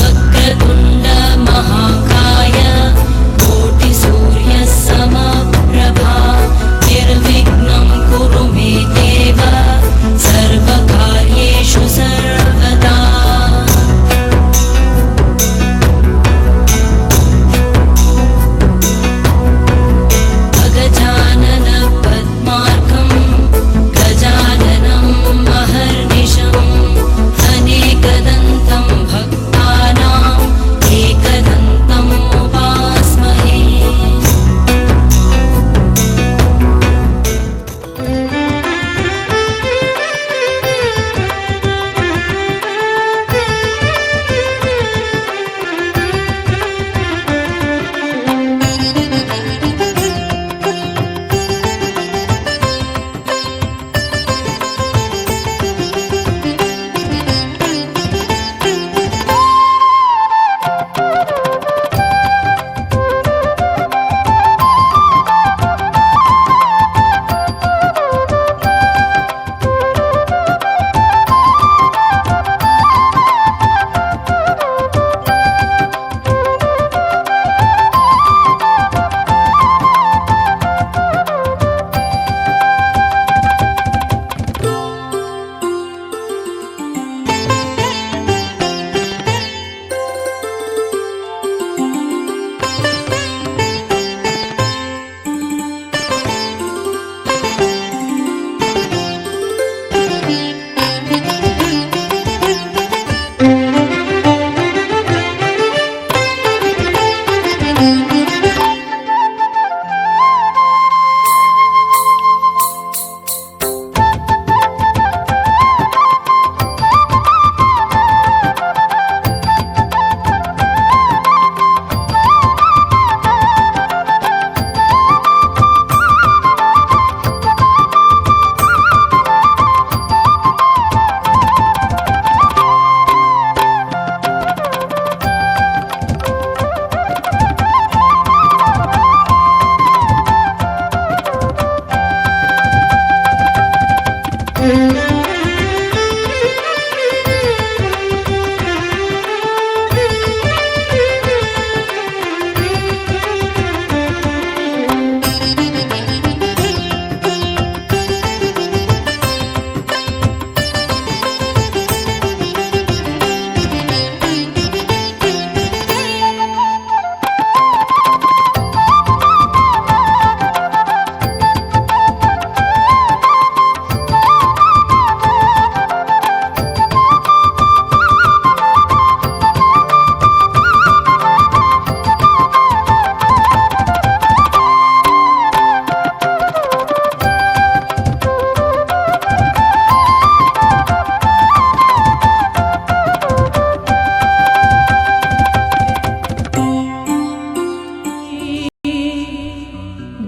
Vakratunda महाकाय कोटिसूर्यसमप्रभा निर्विघ्नं कुरु मे देव सर्वकार्येषु सर्वदा। अगजानन पद्मार्कं गजाननं महर्निशम् अनेकदन्तं भक्तानाम् एकदन्तम् उपास्महे।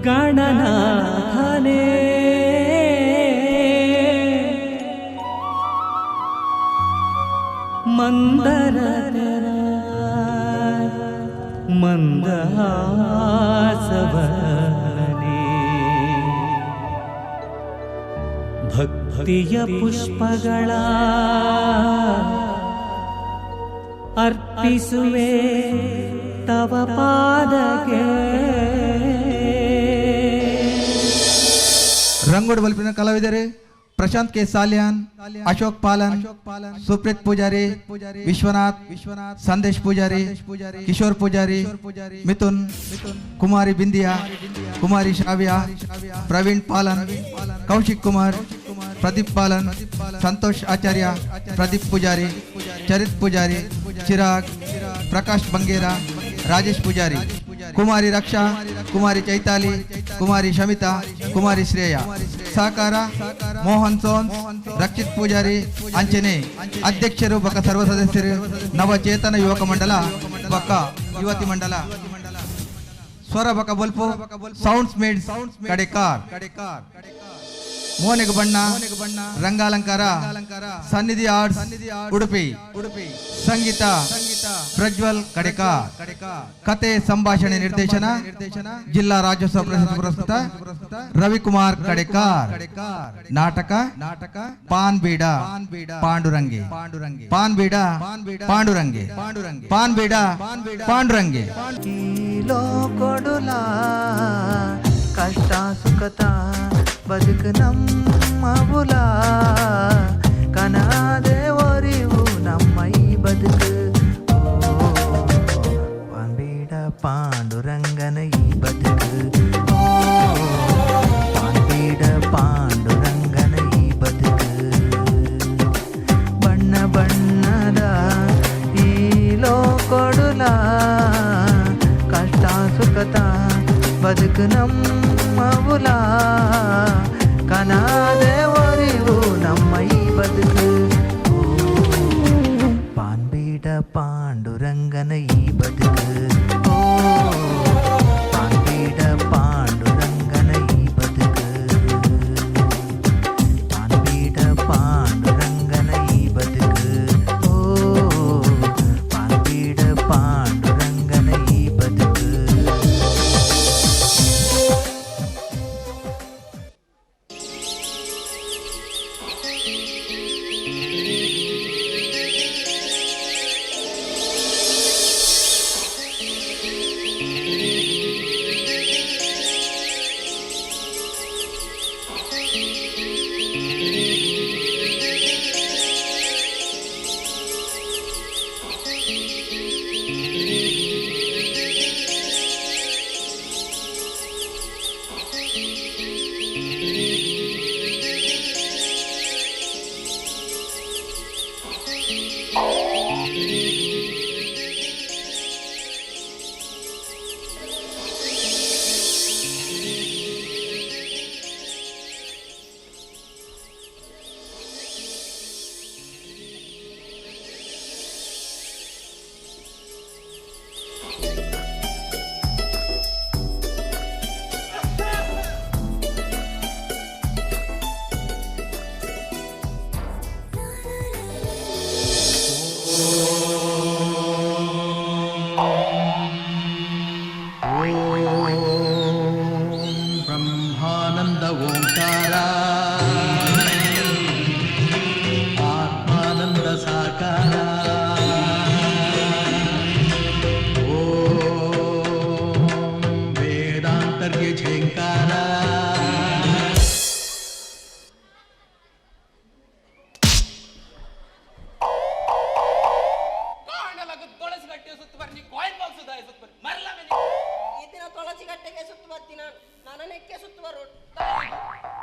ಗಣನಾಥನೇ ಮಂದರತರ ಮಂದಹಾಸವನೇ ಭಕ್ತಿಯ ಪುಷ್ಪಗಳ ಅರ್ಪಿಸುವೆ ತವ ಪಾದಕ್ಕೆ. ರಂಗೋಡು ಬಲ್ಪಿನ ಕಲಾವಿದರು ಪ್ರಶಾಂತ್ ಕೆ ಸಾಲಿಯಾನ್, ಅಶೋಕ್ ಪಾಲನ್, ಸುಪ್ರೀತ್ ಪೂಜಾರಿ, ವಿಶ್ವನಾಥ್, ಸಂದೇಶ್ ಪೂಜಾರಿ, ಕಿಶೋರ್ ಪೂಜಾರಿ, ಮಿಥುನ್, ಕುಮಾರಿ ಬಿಂದಿಯಾ, ಕುಮಾರಿ ಶ್ರಾವ್ಯ, ಪ್ರವೀಣ್ ಪಾಲನ್, ಕೌಶಿಕ್ ಕುಮಾರ್, ಪ್ರದೀಪ್ ಪಾಲನ್, ಸಂತೋಷ್ ಆಚಾರ್ಯ, ಪ್ರದೀಪ್ ಪೂಜಾರಿ, ಚರಿತ್ ಪೂಜಾರಿ, ಚಿರಾಗ್, ಪ್ರಕಾಶ್ ಬಂಗೇರ, ರಾಜೇಶ್ ಪೂಜಾರಿ, ಕುಮಾರಿ ರಕ್ಷಾ, ಕುಮಾರಿ ಚೈತಾಲಿ, ಕುಮಾರಿ ಶಮಿತಾ, ಕುಮಾರಿ ಶ್ರೇಯಾ. ಸಹಕಾರ ಮೋಹನ್ ಸೋನ್, ರಕ್ಷಿತ್ ಪೂಜಾರಿ ಅಂಚನೆ ಅಧ್ಯಕ್ಷರು ಬೊಕ್ಕ ಸರ್ವ ಸದಸ್ಯರು ನವಚೇತನ ಯುವಕ ಮಂಡಲ ಬೊಕ್ಕ ಯುವತಿ ಮಂಡಲ. ಸ್ವರ ಬೊಕ್ಕ ಬೊಲ್ಪು ಸೌಂಡ್ಸ್ ಮೇಡ್ಸ್ ಕಡೆಕಾರ್. ಮೋನೆಗು ಬಣ್ಣ ರಂಗಾಲಂಕಾರ ಸನ್ನಿಧಿ ಆರ್ಟ್ಸ್, ಉಡುಪಿ. ಸಂಗೀತ ಪ್ರಜ್ವಲ್ ಕಡೆಕಾರ್. ಕತೆ, ಸಂಭಾಷಣೆ, ನಿರ್ದೇಶನ ಜಿಲ್ಲಾ ರಾಜ್ಯೋತ್ಸವ ಪ್ರಶಸ್ತಿ ಪುರಸ್ಕೃತ ರವಿಕುಮಾರ್ ಕಡೆಕಾರ್. ನಾಟಕ ಪಾನ್ ಬೀಡ ಪಾಂಡುರಂಗಿ, ಪಾನ್ ಬೀಡ ಪಾಂಡುರಂಗಿ, ಪಾನ್ ಬೀಡ ಪಾಂಡುರಂಗಿ. ಲೋಕೊಡುಲ ಕಷ್ಟ ಸುಖತ ಬದುಕು ನಮ್ಮವುಲ, ಕನಾದೆ ಒರಿವು ನಮ್ಮ ಈ ಬದುಕು. ಓ ಪಾಂಬೀಡ ಪಾಂಡುರಂಗನ ಈ ಬದುಕು, ಓ ಪಾಂಬೀಡ ಪಾಂಡುರಂಗನ ಈ ಬದುಕು. ಬಣ್ಣ ಬಣ್ಣದ ಈ ಲೋಕೊಡುಲ ಕಷ್ಟ ಸುಖತ ಬದುಕು ನಮ್ಮವುಲ, ಕನಾದೆ ಒರಿವು ನಮ್ಮ ಈ ಬದುಕು. ಓ ಪಾನ್ಬೀಡ ಪಾಂಡುರಂಗನ ಈ ಬದುಕು, ಓ ಪಾನ್ಬೀಡ ಪಾಂಡುರಂಗನ ಈ ಬದುಕು, ಪಾನ್ಬೀಡ ಪಾಂಡುರಂಗನ ಈ ಬದುಕು, ಓ ಪಾನ್ಬೀಡ ಪಾಂಡುರಂಗನ ಈ ಬದುಕು. ಬ್ರಹ್ಮಾನಂದ ಓಂಕಾರ, ಆತ್ಮಾನಂದ ಸಾಕಾರ, ಓಂ ವೇದಾಂತರ್ಯ ಝೇಂಕಾರ. ಈ ದಿನ ತುಳಸಿ ಗಟ್ಟೆಗೆ ಸುತ್ತು ಬರ್ತೀನಿ ನಾನು. ನಾನು ಸುತ್ತು ಬರೋಡು.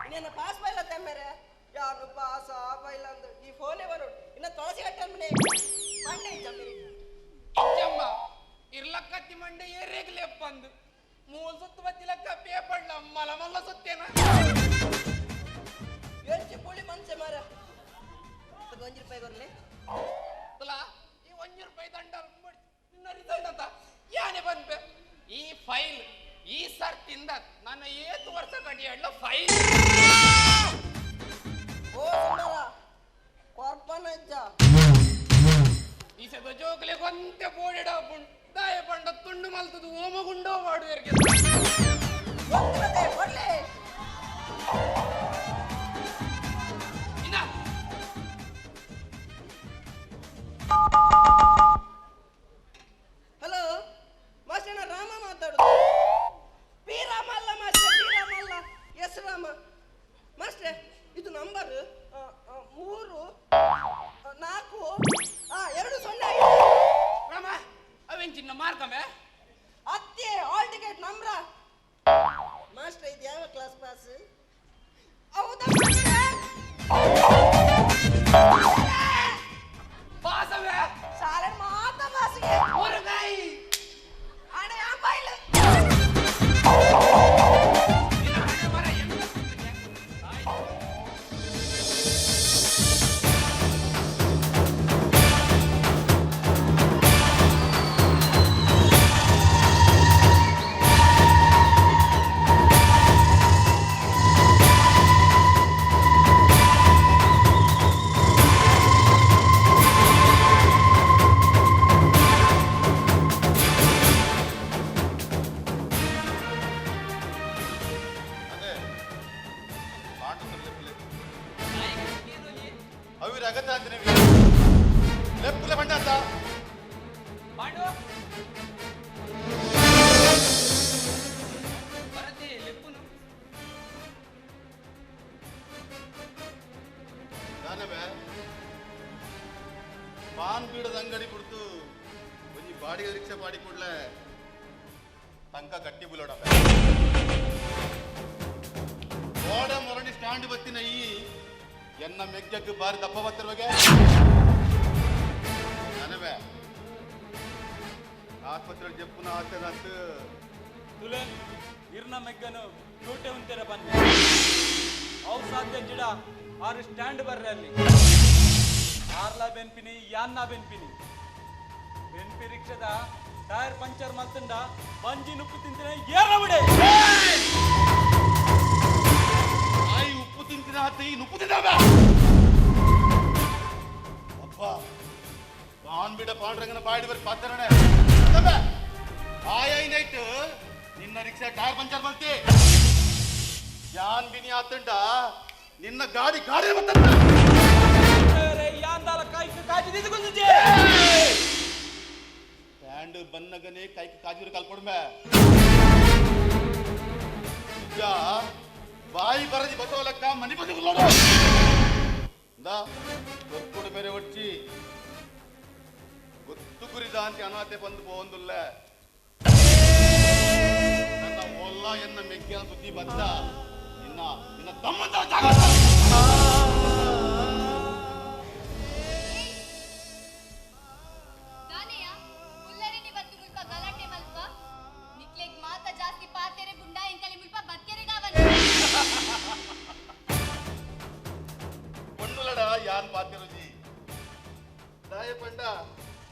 ಇನ್ನೇನು ಪಾಸ್ ಬೈಲ ತೆಮ್ಮೆರೆ ಯಾನು ಪಾಸ ಬೈಲ ಅಂದು ಈ ಫೋನೇ ಬರೋಡು. ಇನ್ನ ತುಳಸಿ ಗಟ್ಟೆ ಮನೆ ಮಂಡೆ ಜಮ್ಮಿರಿ. ಇಜ್ಜಮ್ಮ ಇರ್ಲಕ್ಕತ್ತಿ ಮಂಡೆ ಏರೇಗ್ಲೆಪ್ಪಂದು ಮೂಲ್ ಸುತ್ತು ಬತ್ತಿಲಕ್ಕ ಪೇಪಡ್ಲ ಮಲ ಮಲ್ಲ ಸುತ್ತೇನ. ಎಂಚಿ ಪುಳಿ ಮನ್ಸೆ ಮಾರ 1 ರೂಪಾಯಿ ಕೊರ್ಲಿ. ತುಲಾ ಈ 1 ರೂಪಾಯಿ ದಂಡ ನಿನ್ನ ರಿಸಲ್ಟ್ ಅಂತ ಯಾನೆ ಬಂದ್ಬೆ ಈ ಫೈಲ್ ಈ ಸರ್ತಿಂದ ನನ್ನ ಏತು ವರ್ಷ ಕಡಿಯಡ್ಲ ಫೈಲ್. ಓ ಸುಂದರ ಕೊರ್ಪನಜ್ಜ. ಈ ಸದ ಜೋಕ್ಲೆ ಕೊಂತೆ ಬೋಡಿಡ ದಾಯ ಪಂಡ ತುಂಡು ಮಲ್ತದು ಓಮಗುಂಡೋ ಮಾಡುವೆರ್ಗೆ. ಗೊತ್ತಿರತ್ತೆ ಕೊಡ್ಲಿ. ಇನ್ನ ಹಲೋ ಮಾಸ್ಟರ್, ನಾನು ರಾಮ ಮಾತಾಡುದು. ಪಿ ರಾಮ ಅಲ್ಲ ಮಾಸ್ಟರ್, ಪಿ ರಾಮ ಅಲ್ಲ, ಎಸ್ ರಾಮ ಮಾಸ್ಟ್ರೆ. ಇದು ನಂಬರ್ 3 4 2 0 5. ರಾಮ ಅವೇನ್ ಚಿನ್ನ ಮಾರ್ಕಮೆ. ಅತ್ತೆ ಆಲ್ ಟಿಕೆಟ್ ನಂಬ್ರ ಮಾಸ್ಟರ್. ಇದು ಯಾವ ಕ್ಲಾಸ್? ಅವಿರ ಅಗತ್ಯ ಅಂತೀನಿ ಲೆಪ್ಪುಲೆ ಬಂಡ ಅಂತ. ಪಾಂಡು ಭರತಿ ಲೆಪ್ಪುನು. ದಾನವೇ ಪಾನ್ ಬೀಡದ ಅಂಗಡಿ ಬಿಡ್ತು ಒಂಜಿ ಬಾಡಿಗೆ ರಿಕ್ಷಾ ಬಾಡಿ ಕೂಡ್ಲೆ ತಂಕ ಗಟ್ಟಿ ಬುಲೋಡ ಓಡ ಮೊರಂಡಿ ಸ್ಟ್ಯಾಂಡ್ ಬತ್ತಿನ ಈ ಎನ್ನ ಮೆಗ್ಗಕ್ಕೆ ಬಾರಿ ದಪ್ಪ ಬತ್ತಿರುವಾಗೆ. ನನವೇ ಆಸ್ಪತ್ರೆ ಜಪ್ಪುನ ಆಸೆದಾತು. ತುಲೆ ಇರ್ನ ಮೆಗ್ಗನು ಚೂಟೆ ಉಂತೆರ ಬನ್ನಿ ಅವು ಸಾಧ್ಯ ಜಿಡ ಆರು ಸ್ಟ್ಯಾಂಡ್ ಬರ್ರೆ ಅಲ್ಲಿ ಆರ್ಲಾ ಬೆನ್ಪಿನಿ ಯಾನ್ನ ಬೆನ್ಪಿನಿ ಬೆನ್ಪಿ ರಿಕ್ಷದ ಟೈರ್ ಪಂಚರ್ ಮಲ್ತಂಡ ಬಂಜಿ ನುಪ್ಪು ತಿಂತಿನ ಏರ ಬಿಡೆ. ಆಯಿ ಉಪ್ಪು ತಿಂತಿನ ಆತ ಈ ನುಪ್ಪು ತಿಂದಾವೆ. ಅಪ್ಪ ಪಾನ್ ಬಿಡ ಪಾಂಡ್ರಂಗನ ಬಾಡಿ ಬರಿ ಪಾತ್ರನೆ ಆಯ್ ನೈಟ್ ನಿನ್ನ ರಿಕ್ಷಾ ಟೈರ್ ಪಂಚರ್ ಮಲ್ತಿ ಯಾನ್ ಬಿನಿ ಆತಂಡ ನಿನ್ನ ಗಾಡಿ ಗಾಡಿ ಬರ್ತದ. ಯಾಂದಾಲ ಕಾಯ್ಕ ಕಾಜಿ ದಿದ್ದುಕೊಂದಿದ್ದೆ. ಸ್ಟ್ಯಾಂಡ್ ಬನ್ನಗನೆ ಕೈಗೆ ಕಾಜಿರು ಕಲ್ಪೊಡ್ಮೆ ನಿಜ ಬಾಯಿ ಬರದಿ ಬಸವಲಕ್ಕ ಮನಿ ಬದುಕುಲ್ಲೋಡು ಕೊರ್ಕುಡು ಬೇರೆ ಒಚ್ಚಿ ಗೊತ್ತು ಕುರಿದ ಅಂತ ಅನಾಥೆ ಬಂದು ಪೋಂದುಲ್ಲ. ನನ್ನ ಒಲ್ಲ ಎನ್ನ ಮೆಗ್ಗಿನ ಬುದ್ಧಿ ಬದ್ದ ನಿನ್ನ ನಿನ್ನ ತಮ್ಮಂತ ಜಾಗ. ದಾನೆಯ ಉಲ್ಲರಿನಿ ಬತ್ತು ಮುಲ್ಪ ಗಲಾಟೆ ಮಲ್ಪ ನಿಕ್ಲೆಗ್ ಮಾತ ಜಾಸ್ತಿ ಪಾತೆರೆ ಬುಂಡ ಎಂಕಲೆ ಮುಲ್ಪ ಬತ್ಕೆರೆ ಗಾವನ್. ಪೊಣ್ಣುಲಡ ಯಾನ್ ಪಾತಿರುಜಿ ದಾಯ ಪಂಡ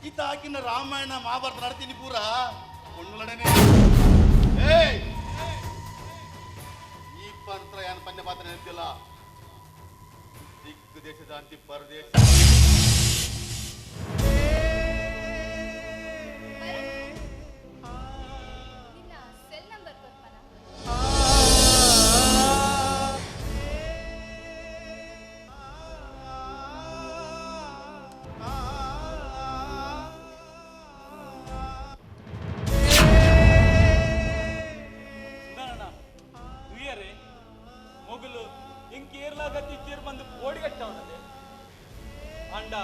ಈತ ಹಾಕಿನ ರಾಮಾಯಣ ಮಹಾಭಾರತ ನಡ್ತೀನಿ ಪೂರ ಪೊಣ್ಣುಲಡನೆ. ಏಯ್ ಈ ಪಂತ್ರ ಯಾನ್ ಪಂದ್ಯ ಪಾತ್ರ ನೆನಪಿಲ್ಲ ದಿಕ್ಕು ದೇಶದ ಅಂತಿ ಪರದೇಶ. ಭರತ್, ನಿನ್ನ ಸೆಲ್ ನಂಬರ್ ಕೊರ್ಪನ? ಸುಂದರಣ್ಣ ದುಯ್ಯರೆ ಮೊಗಲು ಇಂಕ್ ಏರ್ಲಾಗತ್ತಿ ಚೇರ್ ಬಂದು ಪೋಡಿಗಟ್ಟವನದೆ ಅಂಡ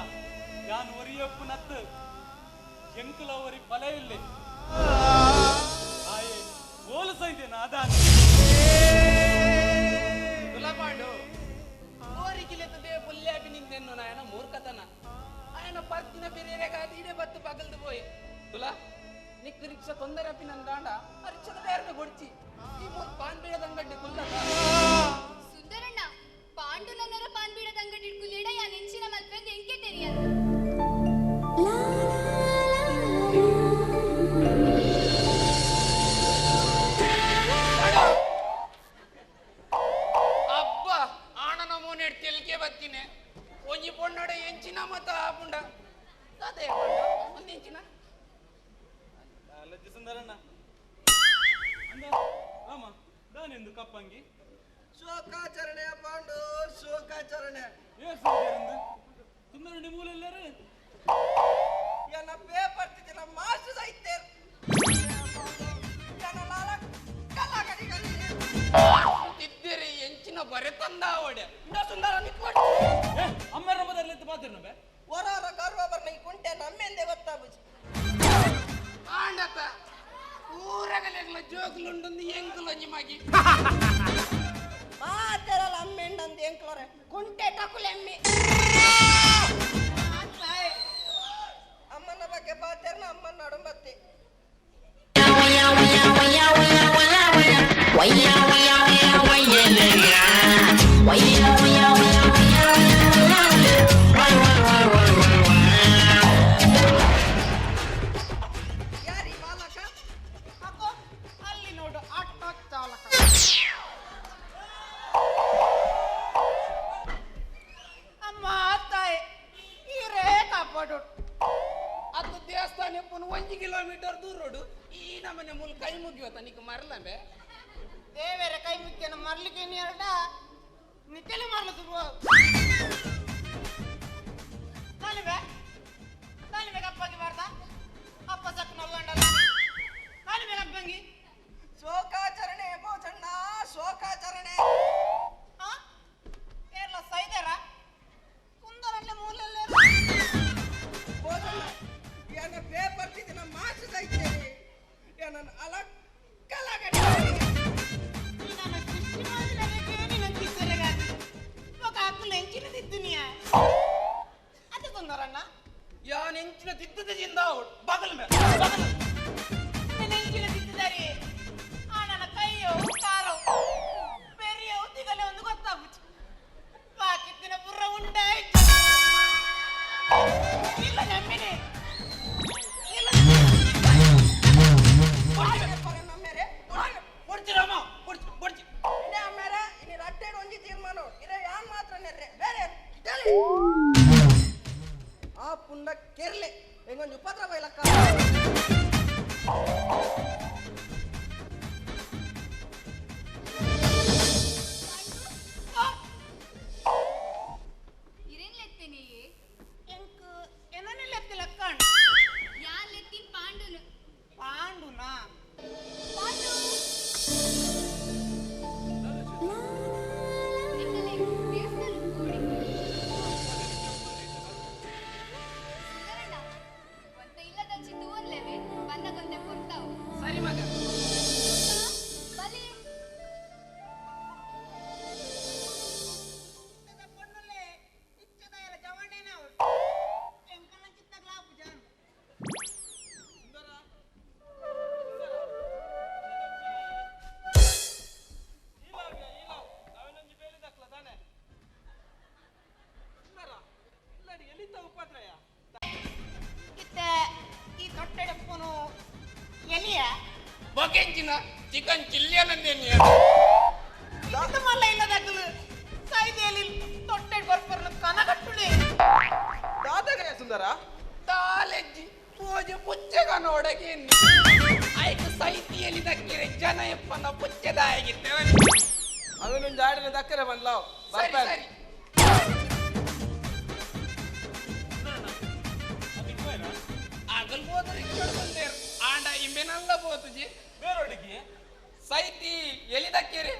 ಯಾನ್ ಒರಿಯಪ್ಪು ನತ್ತು ಎಂಕುಲ ಒರಿ ಫಲ ಇಲ್ಲೆ ಆಯೆ ಓಲು ಸೈದೇನ ಅದಾನ. ತುಲಾ ಪಾಂಡು ಕೋರಿಕಿಲೆತ್ತದೆ ಪುಲ್ಯಾಪಿ ನಿಂದೆನ್ನು ನಾಯನ ಮೂರ್ಖತನ ఆయన ಪರ್ತಿನ ಪೆರಿಯರೆಗಾದ ಇಡೆ ಬತ್ತು ಪಗಲ್ದು ಪೋಯ್. ತುಲಾ ನಿಕ್ ರಿಕ್ಷಾ ತೊಂದರೆ ಅಪ್ಪಿ ನಂದಾಂಡ ಆ ರಿಕ್ಷಾದ ಟೈರ್ನ ಕೊಡ್ಚಿ ಈ ಮೂರ್ ಪಾನ್ ಬೀಡದಂಗಡ್ಡಿ ಕುಲ್ಲಕ. ಸುಂದರಣ್ಣ ಪಾಂಡು ನನ್ನರ ಪಾನ್ ಬೀಡದ ಅಂಗಡಿ ಕುಲೇಡ ಯಾನ್ ಎಂಚಿನ ಮಲ್ಪೆಂದು ಎಂಕೆ ತೆರಿಯಂದು. ಅಬ್ಬ ಆಣನ ಮೋನೆಡ್ ತೆಲ್ಕೆ ಬತ್ತಿನೆ ಒಂಜಿ ಪೊಣ್ಣಡ ಎಂಚಿನ ಮತ ಆಪುಂಡ ಅದೇ ಪಂಡ ಒಂದ್ ಎಂಚಿನ. ಲಜ್ಜೆ ಸುಂದರಣ್ಣ ಅಂದ ರಾಮ ದಾನೆಂದು ಕಪ್ಪಂಗಿ. ಶೋಕಾಚರಣೆ ಪಾಂಡು, ಶೋಕಾಚರಣೆ. ಏ ಸುಂದರಂದು ಸುಂದರಣ್ಣ ಮೂಲೆಲ್ಲರೂ ಎನ್ನ ಪೇಪರ್ ತಿದ್ದಿನ ಮಾಸ್ಟರ್ ಐತೆ ಎನ್ನ ಲಾಲ ಕಲಾಕಡಿ ಕಲಿ. ತಿದ್ದಿರಿ ಎಂಚಿನ ಬರೆ ತಂದ ಅವಡೆ. ಇಂದ ಸುಂದರ ನಿಕ್ಕೊಟ್ಟು. ಏ ಅಮ್ಮರ ಮೊದಲೆತ್ತು ಪಾತಿರ್ನ ಬೇ. ಹೊರರ ಗರ್ವ ಬರ್ನ ಈ ಕುಂಟೆ ನಮ್ಮೆಂದೆ ಗೊತ್ತಾಬುಜಿ. ಆಂಡತ ಊರಗಲೆಗ್ಲ ಜೋಗ್ಲುಂಡುಂದು ಎಂಕುಲ ನಿಮಗೆ. ಮಾತೆರಲ್ಲ ಅಮ್ಮೆಂಡಂದು ಎಂಕ್ಲೋರೆ ಕುಂಟೆ ಟಕುಲೆಮ್ಮಿ ಅಮ್ಮನ ಬಗ್ಗೆ ಪಾತೆರ್ನ ಅಮ್ಮನ ನಡುಂಬತ್ತಿ. ಯಾರಿ ಬಾಲಕ? ಅಕ್ಕೋ ಅಲ್ಲಿ ನೋಡು ಆಟೋ ಚಾಲಕ. ಅಮ್ಮ ತಾಯಿ ಈರೇ ಕಾಪಾಡು. ಅದು ದೇವಸ್ಥಾನ ಪುನ 1 ಕಿಲೋಮೀಟರ್ ದೂರ ಈ ನಮ್ಮನೆ ಮೂಲ ಕೈ ಮುಗಿಯುವ ತನಿಖೆ ಮರಲಂಬೆ. ದೇವರ ಕೈ ಮುಖ್ಯನ ಮರ್ಲಿಕ್ಕೆ ಎರಡ ನಿತ್ಯಲೆ ಮರಲು ಶುರು. ನನ್ನ ಅಲಕ್ಕಲಗಡೆ. ನನ್ನ ಸೃಷ್ಟಿ ಮಾಡಿದಕ್ಕೆ ನಿನ್ನ ಕಿತ್ತರೆಗಾಗಿ ఒక ಆಕುಲು ಎಂಚಿನ ದಿದ್ದುನಿಯ ಅದು ಸುಂದರಣ್ಣ. ಯಾನ್ ಎಂಚಿನ ತಿದ್ದದ ಜಿಂದ ಬಗಲ್ ಮೇ ಬಗಲ್. ನನ್ನ ಎಂಚಿನ ದಿದ್ದುದಾರಿ ಆ ನನ್ನ ಕೈಯೋ ಕಾರೋ ಬೆರಿಯೋ ತಿಗಲೆ ಒಂದು ಗೊತ್ತಾಗುಚ್ಚು ಬಾಕಿತ್ತಿನ ಪುರ್ರ ಉಂಡಾಯ್ತು ಇಲ್ಲ ನಮ್ಮಿನಿ ಇಲ್ಲ. ಬೊಡ್ಚಿ ರಾಮ, ಬೊಡ್ಚಿ ಬೊಡ್ಚಿ. ಇನೇ ಅಮ್ಮೇರೆ, ಇನಿ ರಟ್ಟೆಡ್ ಒಂಜಿ ತೀರ್ಮಾನ ಇರೆ ಯಾನ್ ಮಾತ್ರ ನೆರ್ರೆ ಬೇರೆ ಇಟಲಿ ಆ ಪುಂಡ ಕೆರ್ಲೆ ಹೆಂಗೊಂಜಿ ಉಪದ್ರ ಬೈಲಕ್ಕ. ಇರೇನ್ ಲೆತ್ತೇನೆ? ಎಂಕ್ ಎನ್ನನೆಲ್ಲ ಎತ್ತಿಲಕ್ಕಂಡು. ಯಾನ್ ಲೆತ್ತಿನ್ ಪಾಂಡುನು. ಪಾಂಡುನಾ? ಪಾಂಡು, ನಿಕ್ಕಲೆ ದೇವಸ್ಥಾನ ಕೂಡಿ. ಸುಂದರಣ್ಣ, ಒಂತ ಇಲ್ಲದಂಚಿ ತೂವನ್ಲೇವೆ ಬನ್ನಗೊಂದೆ ಪೊರ್ತಾವು. ಸರಿ ಮಗ. ಬಲಿ. ಪೊಣ್ಣುಲೆ ಇಚ್ಚದ ಎಲ್ಲ ಜವಣೇನ ಎಂಕನ ಚಿತ್ತಗ್ಲಾಪು ಜಾನ್. ನಾವಿನೊಂಜಿ ಬೇಲೆ ದಕ್ಲ ತಾನೆ ಸುಂದರ ಇಲ್ಲಡಿ ಎಲ್ಲಿತ್ತ ಉಪದ್ರಯ? ಇತ್ತ ಈ ತೊಟ್ಟೆಡಪ್ಪನು ಎಲಿಯ. ಬೊಕೆಂಚಿನ ಚಿಕನ್ ಚಿಲ್ಲಿಯನಂದೇನಿ. ಇದು ಮಲ್ಲ ಇಲ್ಲದಾಗಲು ಸೈದೆಯಲ್ಲಿ ತೊಟ್ಟೆಡ್ ಬರ್ಪರ್ನ ಕನಗಟ್ಟುಡೆ. ದಾದಗಯ ಸುಂದರ? ತಾಲೆಜ್ಜಿ ಪೂಜೆ ಪುಚ್ಚೆಗ ನೋಡಗೆ ಐಕ್ ಸೈತಿಯಲ್ಲಿ ದಕ್ಕಿರೆ ಜನ ಎಪ್ಪನ ಪುಚ್ಚೆದಾಗಿದ್ದೇವನಿ. ಅವನೊಂದು ಆಡಿನ ದಕ್ಕರೆ ಬಂದ್ಲಾವ್. ಸರಿ ಸರಿ. ಆಗಲ್ ಬೋದ ರಿಕ್ಷಾಡ್ ಬಂದೇರು ಆಂಡ ಇಂಬೆನಲ್ಲ ಬೋತುಜಿ. ಬೇರೊಡಿಗೆ ಸೈತಿ ಎಲಿ ದಕ್ಕಿರಿ.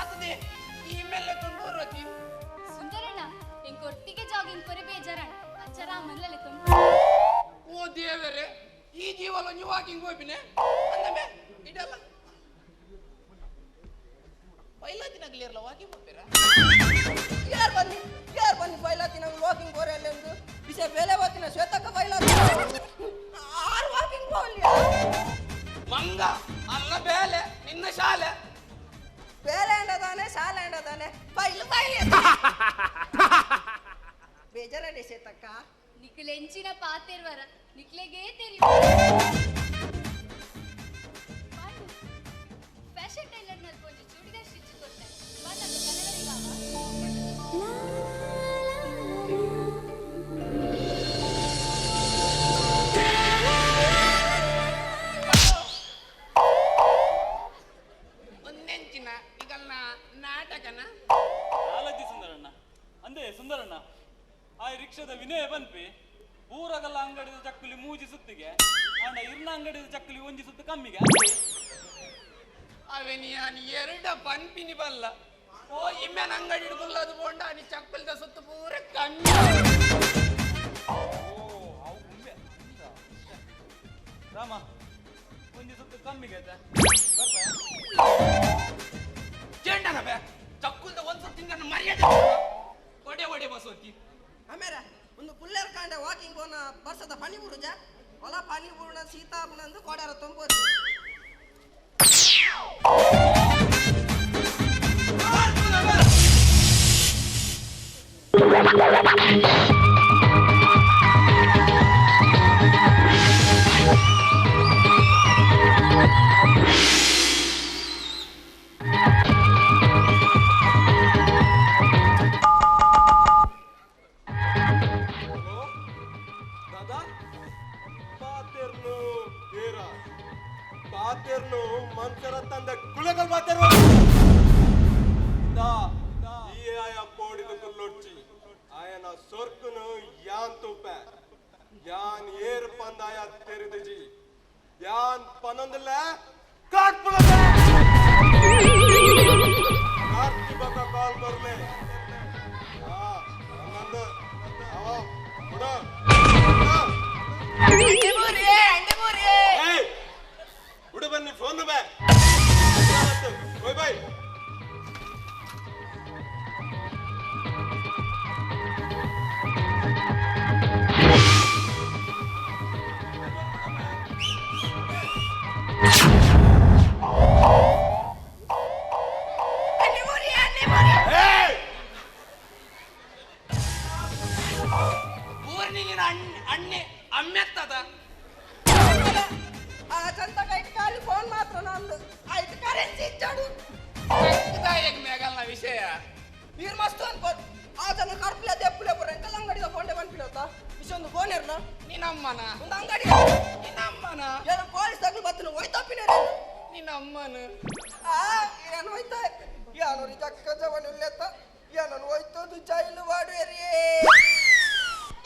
ಅತ್ತದೆ ಈ ಮೇಲೆ ತುಂಡೂರತಿ. ಸುಂದರಣ್ಣ, ಎಂಕ್ ಒಟ್ಟಿಗೆ ಜಾಗಿಂಗ್ ಪೊರೆ ಬೇಜಾರಣ್ಣ, ಅಂಚ ರಾಮನ್ಲಲೆ ತುಂಬ. ಓ ದೇವರೇ, ಈ ಜೀವಲ ನೀವು ವಾಕಿಂಗ್ ಹೋಗ್ಬಿನೆ ಅಂದಮೆ ಇಡಲ್ಲ ಪೈಲಾತಿನಾಗ್ಲಿರಲ್ಲ ವಾಕಿಂಗ್ ಹೋಗ್ತೀರಾ? ಯಾರು ಬನ್ನಿ ಯಾರು ಬನ್ನಿ, ಬೈಲಾತಿ ನಂಗೆ ವಾಕಿಂಗ್ ಬೋರೆ ಅಲ್ಲೊಂದು ವಿಷಯ ಬೇಲೆ ಹೋಗ್ತೀನಿ. ಶ್ವೇತಕ್ಕ ಬೈಲಾತಿ ಆರು ವಾಕಿಂಗ್ ಹೋಗ್ಲಿ. ಮಂಗ ಅಲ್ಲ ಬೇಲೆ ನಿನ್ನ ಶಾಲೆ. ಬೇಲೆ ಅಂಡದಾನೆ, ಶಾಲೆ ಅಂಡದಾನೆ, ಬೈಲು ಬೈಲಿ ಬೇಜಾರಂಡಿ ಶ್ವೇತಕ್ಕ. ನಿಕ್ಲೆ ಎಂಚಿನ ಪಾತೆರ್ವರ ನಿಕ್ಲೆಗೇ ತೆರಿ. ಪಾಂಡು, ಫ್ಯಾಷನ್ ಟೈಲರ್ ನಲ್ಲಿ ಒಂಜಿ ಚೂಡಿದಾರ್ ಸ್ಟಿಚ್ ಕೊಡ್ತೆ ಬನ್ನಗ ಕನ್ನಡರಿಗಾವ. ಒಂದೆಂಚಿನ ಈಗಲ್ನ ನಾಟಕನ. ಕಾಲಜ್ಜಿ ಸುಂದರಣ್ಣ. ಅಂದೆ ಸುಂದರಣ್ಣ, ಆ ರಿಕ್ಷಾದ ವಿನಯ ಬನ್ಪಿ ಊರಗಲ್ಲ ಅಂಗಡಿದ ಚಕ್ಕುಲಿ ಮೂಜಿ ಸುತ್ತಿಗೆ ಆಂಡ ಇರ್ನ ಅಂಗಡಿದ ಚಕ್ಕುಲಿ ಒಂಜಿ ಸುತ್ತು ಕಮ್ಮಿಗೆ ಅಂದೆ. ಅವೆನಿ ಯಾನ್ ಎರಡ ಪನ್ಪಿನಿ ಬಲ್ಲ ಓ ಇಮ್ಮೆನ ಅಂಗಡಿ ಹಿಡ್ಕೊಲ್ಲದು ಬೋಂಡ ಅನಿ ಚಕ್ಕುಲ್ದ ಸುತ್ತು ಪೂರ ಕಮ್ಮಿ. ಓ ಅವು ಉಂಬೆ. ರಾಮ, ಒಂಜಿ ಸುತ್ತು ಕಮ್ಮಿಗೆ ಆಯ್ತಾ ಬರ್ಬಾ? ಚೆಂಡನ ಬೇ ಚಕ್ಕುಲ್ದ ಒಂದ್ ಸುತ್ತಿಂದ ನನ್ನ ಮರ್ಯಾದೆ ಒಡೆ ಒಡೆ ಬಸೋತಿ. ಆಮೇಲೆ ಒಂದು ಪುಲ್ಲೇರ್ ಕಾಂಡ ವಾಕಿಂಗ್ ಹೋನ ಬರ್ಸದ ಪನಿ ಬುರುಜ ಹೊಲ ಪನಿ ಬುರುಣ ಸೀತಾಪುಣಂದು ಕೋಡಾರ ತೊಂಬೋದು. ಹಲೋ ದಾದಾ, ಪಾತೆರ್ನು ಏರ ಪಾತೆರ್ನು ಮನ್ಸರ ತಂದ ಕುಲಗಲ್. ತೆರಿದಿಜಿ ಯಾನ್ ಪನೊಂದಿಲ್ಲ ಕಾಟ್ಪುಲದೆ ಕಾರ್ತಿ ಬಕ ಕಾಲ್ ಬರ್ಲೆ ಆ ನಂದು ಅವ ಬಿಡು ಏಯ್ ಬಿಡು ಬನ್ನಿ ಫೋನ್ ಬೇ ಬಾಯ್ ಬಾಯ್. ಊರಿನ ಅಣ್ಣೆ ಅಮ್ಮೆತ್ತದ ಆ ಚಂತ ಕೈಟ್ ಖಾಲಿ ಫೋನ್ ಮಾತ್ರ ನಂದು ಆಯ್ತು ಕರೆನ್ಸಿ ಇಚ್ಚಾಡು ಮೇಗಲ್ನ ವಿಷಯ ನೀರು ಮಸ್ತ್ ಅನ್ಕೋ ಆ ಜನ ಕರ್ಪುಲೆ ದೆಪ್ಪುಲೆ ಪುರ ಎಂಕಲ್ ಅಂಗಡಿದ ಫೋನ್ ಬಂದ್ಪಿಡತ್ತ ವಿಷೊಂದು ಫೋನ್ ಇರ್ನ ನಿನ್ನಮ್ಮನ ಒಂದು ಅಂಗಡಿ ನಿನ್ನಮ್ಮನ ಏನೋ ಪೊಲೀಸ್ ತಗ್ಲು ಬತ್ತನ ಹೋಯ್ತಪ್ಪಿನ ನಿನ್ನಮ್ಮನ ಆ ಏನು ಹೋಯ್ತ ಯಾನು ಜಕ್ಕ ಜವನ ಇಲ್ಲೆತ್ತ ಏನನು ಹೋಯ್ತದು ಜೈಲು ವಾಡುವೆರಿಯೇ.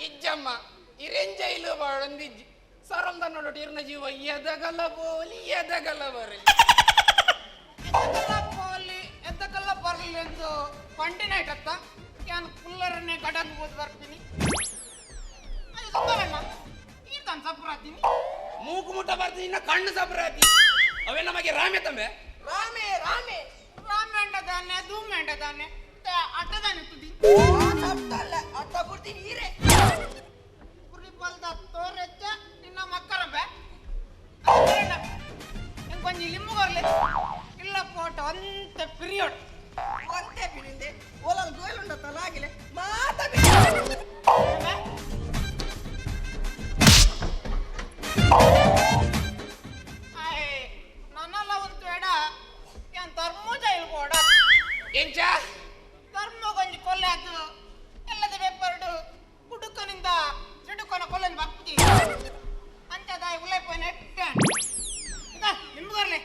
ಇಜ್ಜಮ್ಮ ಇರೆನ್ ಜೈಲು ಬಾಳೊಂದಿಜ್ಜಿ ಸರಂದ ನೋಡು ಇರ್ನ ಜೀವ ಎದಗಲ ಬೋಲಿ ಎದಗಲ ಬರಲಿ ಎದಗಲ ಪೋಲಿ ಎದಗಲ ಬರಲಿ ಎಂದು ಪಂಡಿನ ಇಟ್ಟತ್ತ ಯಾನ್ ಪುಲ್ಲರನ್ನೇ ಗಡಂಗ್ ಹೋದ್ ಬರ್ತೀನಿ. ಅದು ಸುಂದರಣ್ಣ ಈ ತನ್ ಸಪ್ರಾತೀನಿ ಮೂಗು ಮುಟ್ಟ ಬರ್ತೀನಿ ಇನ್ನ ಕಣ್ಣು ಸಬ್ರಾತಿ ಅವೇ ನಮಗೆ ರಾಮೆ ತಂಬೆ ರಾಮೆ ರಾಮೆ ರಾಮೆ ಅಂಡದಾನೆ ಧೂಮೆ ಅಂಡದಾನೆ ಅಡ್ಡದಾನೆ ತುದಿ ಅಟ್ಟಲ್ಲ ಅಟ್ಟ ಬಿಡ್ತೀನಿ ಹೀರೆ ಕುರಿ ಬಲ್ದ ತೋರೆಚ್ಚ ನಿನ್ನ ಮಕ್ಕರ ಬೇ ಕೊಂಚ ಲಿಂಬು ಬರ್ಲಿ ಇಲ್ಲ ಫೋಟೋ ಅಂತೆ ಪಿರಿಯಡ್ ಒಂದೇ ಪಿರಿಂದೆ ಓಲಲ್ ಗೋಯಲ್ ಉಂಡತ್ತಲ್ಲ ಆಗಿಲೆ ಮಾತ ನನ್ನಲ್ಲ ಒಂದು ಬೇಡ ಏನ್ ತರ್ಮೂಜ ಇಲ್ಬೋಡ ಎಂಚ ತರ್ಮು ಕೊಂಚ ಕೊಲ್ಲೆ ಅದು ಎಲ್ಲದ ಪೇಪರ್ಡು ಕುಡುಕನಿಂದ ಸಿಡುಕನ ಕೊಲ್ಲೆ ಬಕ್ತಿ ಅಂಚದಾಯ ಉಲ್ಲೈಪೋಯ್ನ ನಿಮ್ಗರ್ಲೆ